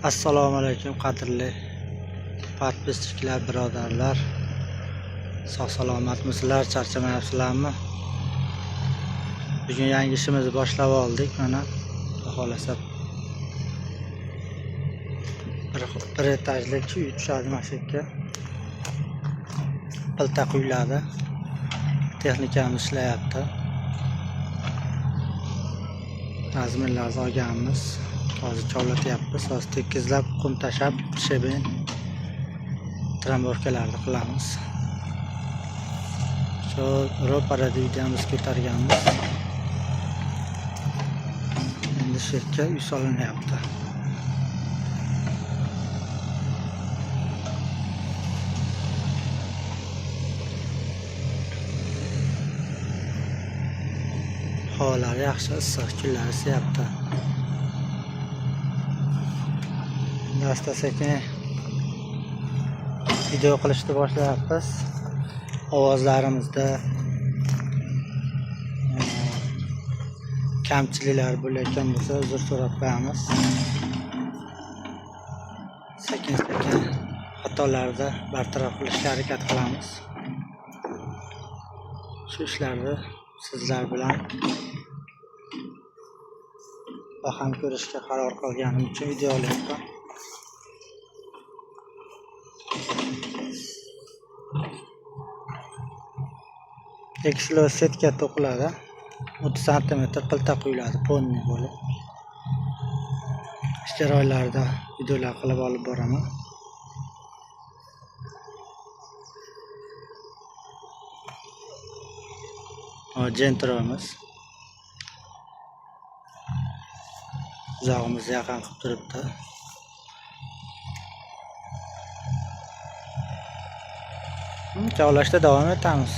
Assalomu alaykum qadrli podpischilar, birodarlar. Sog' salomatmisizlar, charchamayapsizlarmi? Bugun yangi ishimizni boshlab oldik mana. Xudo xohlasa bir etajlik uy tushadi mana shu yerga. Plita quyiladi. Texnikamiz ishlayapti. Razmerlarni olganmiz. Hozir chovlatyapmiz. Hozir tekizlab, qum tashlab, sheben trambovkalarni qilamiz. Shu ro'parada uyni ham biz ko'targanmiz. Endi shu yerga uy solinyapti. Havolar yaxshi, issiq kunlar isilyapti. Endi asta sekin video qilishni boshlayapmiz. Ovozlarimizda kamchiliklar bo'layotgan bo'lsa, uzr so'rab qo'yamiz. Sekin-sekin xatolarni bartaraf qilishga harakat qilamiz. Shu ishlarni sizlar bilan baham ko'rishga qaror qilganim uchun video olyapman. Ekshlo setka to'qiladi. 30 santimetr pilta quyiladi, ponni bo'lib. Ish jarayonlarida videolar qilib olib boraman. Gentromiz. Uzog'imizni yaqin qilib turibdi. Kavlashda davom etamiz.